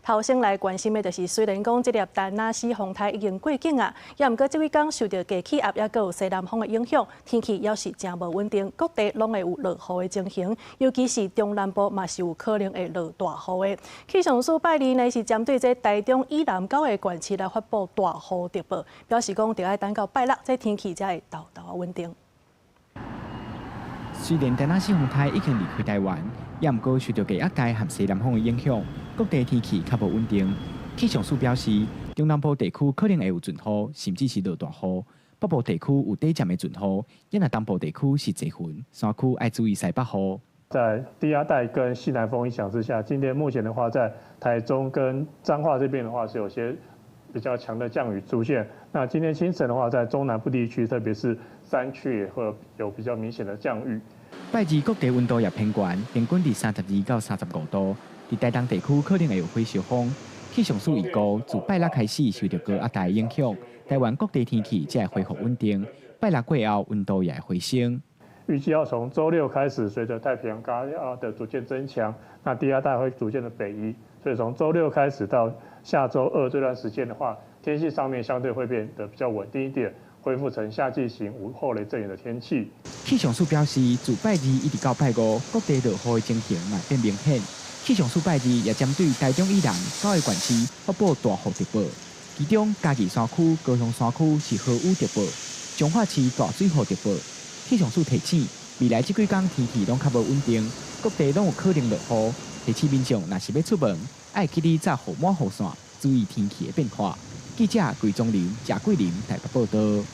頭先來關心的就是，雖然講這粒丹那斯風颱已經過境啊，也毋過這幾工受著低氣壓抑閣有西南風的影響，天氣猶是誠無穩定，各地攏會有落雨的情形，尤其是中南部嘛是有可能會落大雨的。氣象署拜二呢是針對這台中以南九個縣市來發布大雨特報，表示講著愛等到拜六，這天氣才會沓沓仔穩定。雖然丹那斯風颱已經離開台灣，也毋過受著低壓帶和西南風的影響，各地天氣較無穩定。氣象署表示，中南部地區可能會有陣雨，甚至是落大雨；北部地區有短暫的陣雨，抑若東部地區是濟雲，山區愛注意西北雨。在低壓帶跟西南風影響之下，今天目前的話，在台中跟彰化這邊的話，是有些比較強的降雨出現。那今天清晨的話，在中南部地區，特別是山區，也會有比較明顯的降雨。拜二各地溫度也偏懸，平均佇32到35度。佇台東地區可能會有火燒風。氣象署預估，自拜六開始受著高壓帶影響，台灣各地天氣才會恢復穩定。拜六過後，溫度也會回升。預計要從週六開始，隨著太平洋高壓的逐漸增強，那低壓帶會逐漸的北移，所以從週六開始到下週二這段時間的話，天氣上面相對會變得比較穩定一點，恢復成夏季型午後雷陣雨的天氣。氣象署表示，自拜二一直到拜五，各地落雨的情形嘛變明顯。氣象署拜二也針對台中以南九個縣市發布大雨特報，其中嘉義山區、高雄山區是豪雨特報，彰化市大水雨特報。氣象署提醒，未來這幾工天氣攏較無穩定，各地攏有可能落雨。提醒民眾，若是欲出門，愛記得紮雨帽雨傘，注意天氣的變化。記者桂宗林、賈桂林台北報道。